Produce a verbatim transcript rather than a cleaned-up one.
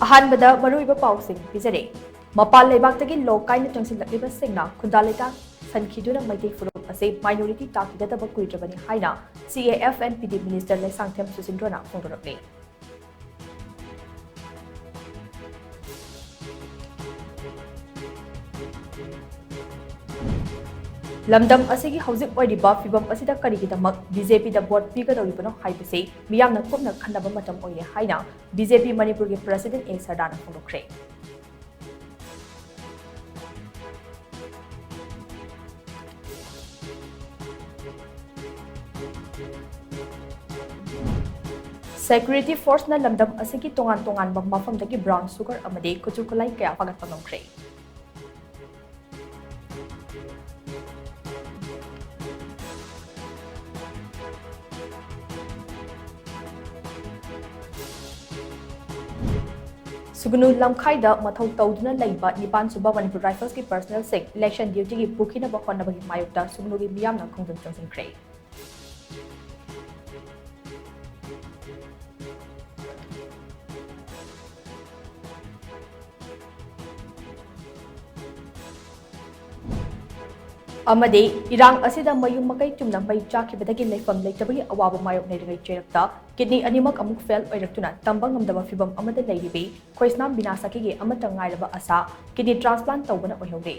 ꯑꯍꯥꯟꯕꯗ ꯃꯔꯨꯑꯣꯏꯕ ꯄꯥꯎꯁꯤꯡ ꯄꯤꯖꯔꯦ꯫ ꯃꯄꯥꯟ ꯂꯩꯕꯥꯛꯇꯒꯤ ꯂꯣ ꯀꯥꯏꯅ ꯆꯪꯁꯤꯜꯂꯛꯂꯤꯕꯁꯤꯡꯅ ꯈꯨꯟꯗꯥ ꯂꯩꯇꯥ ꯁꯟꯈꯤꯗꯨꯅ ꯃꯩꯇꯩ ꯐꯨꯔꯨꯞ ꯑꯁꯤ minority ꯇꯥꯈꯤꯒꯗꯕ ꯀꯨꯏꯗ꯭ꯔꯕꯅꯤ ꯍꯥꯏꯅ C A F and P D minister Leishangthem ꯁꯨꯁꯤꯟꯗ꯭ꯔꯣꯅ ꯐꯣꯡꯗꯣꯔꯛꯂꯤ꯫ ꯂꯝꯗꯝ ꯑꯁꯤꯒꯤ ꯍꯧꯖꯤꯛ ꯑꯣꯏꯔꯤꯕ ꯐꯤꯕꯝ ꯑꯁꯤꯗ ꯀꯔꯤꯒꯤꯗꯃꯛ B J P ꯗ vote ꯄꯤꯒꯗꯧꯔꯤꯕꯅꯣ ꯍꯥꯏꯕꯁꯤ ꯃꯤꯌꯥꯝꯅ ꯀꯨꯞꯅ ꯈꯟꯅꯕ ꯃꯇꯝ ꯑꯣꯏꯔꯦ ꯍꯥꯏꯅ B J P ꯃꯅꯤꯄꯨꯔꯒꯤ president A ꯁꯔꯗꯥꯅ ꯐꯣꯡꯗꯣꯛꯈ꯭ꯔꯦ꯫ Security force ꯅ ꯂꯝꯗꯝ ꯑꯁꯤꯒꯤ ꯇꯣꯉꯥꯟ ꯇꯣꯉꯥꯟꯕ ꯃꯐꯝꯗꯒꯤ brown sugar ꯑꯃꯗꯤ ꯈꯨꯠꯁꯨ ꯈꯨꯠꯂꯥꯏ ꯀꯌꯥ ꯐꯥꯒꯠꯄ ꯉꯝꯈ꯭ꯔꯦ꯫ ꯁꯨꯒꯅꯨ ꯂꯝꯈꯥꯏꯗ ꯃꯊꯧ ꯇꯧꯗꯨꯅ ꯂꯩꯕ ꯅꯤꯄꯥꯟ ꯁꯨꯕ Manipur Rifles ꯀꯤ personnel ꯁꯤꯡ election duty ꯒꯤ ꯄꯨꯈꯤꯅꯕ ꯍꯣꯠꯅꯕꯒꯤ ꯃꯥꯌꯣꯛꯇ ꯁꯨꯒꯅꯨꯒꯤ ꯃꯤꯌꯥꯝꯅ ꯈꯣꯡꯖꯪ ꯆꯪꯁꯤꯟꯈ꯭ꯔꯦ꯫ ꯑꯃꯗꯤ ꯏꯔꯥꯡ ꯑꯁꯤꯗ ꯃꯌꯨꯝ ꯃꯀꯩ ꯇꯨꯝꯅ ꯃꯩ ꯆꯥꯛꯈꯤꯕꯗꯒꯤ ꯂꯩꯐꯝ ꯂꯩꯇꯕꯒꯤ ꯑꯋꯥꯕ ꯃꯥꯌꯣꯛꯅꯔꯤꯉꯩ ꯆꯩꯔꯛꯇ kidney ꯑꯅꯤꯃꯛ ꯑꯃꯨꯛ fail ꯑꯣꯏꯔꯛꯇꯨꯅ ꯇꯝꯕ ꯉꯝꯗꯕ ꯐꯤꯕꯝ ꯑꯃꯗ ꯂꯩꯔꯤꯕꯤ ꯈꯣꯏꯁꯅꯥꯝ ꯕꯤꯅꯥꯁꯥꯀꯤꯒꯤ ꯑꯃꯠꯇ ꯉꯥꯏꯔꯕ ꯑꯁꯥ kidney transplant ꯇꯧꯕꯅ ꯑꯣꯏꯍꯧꯔꯦ꯫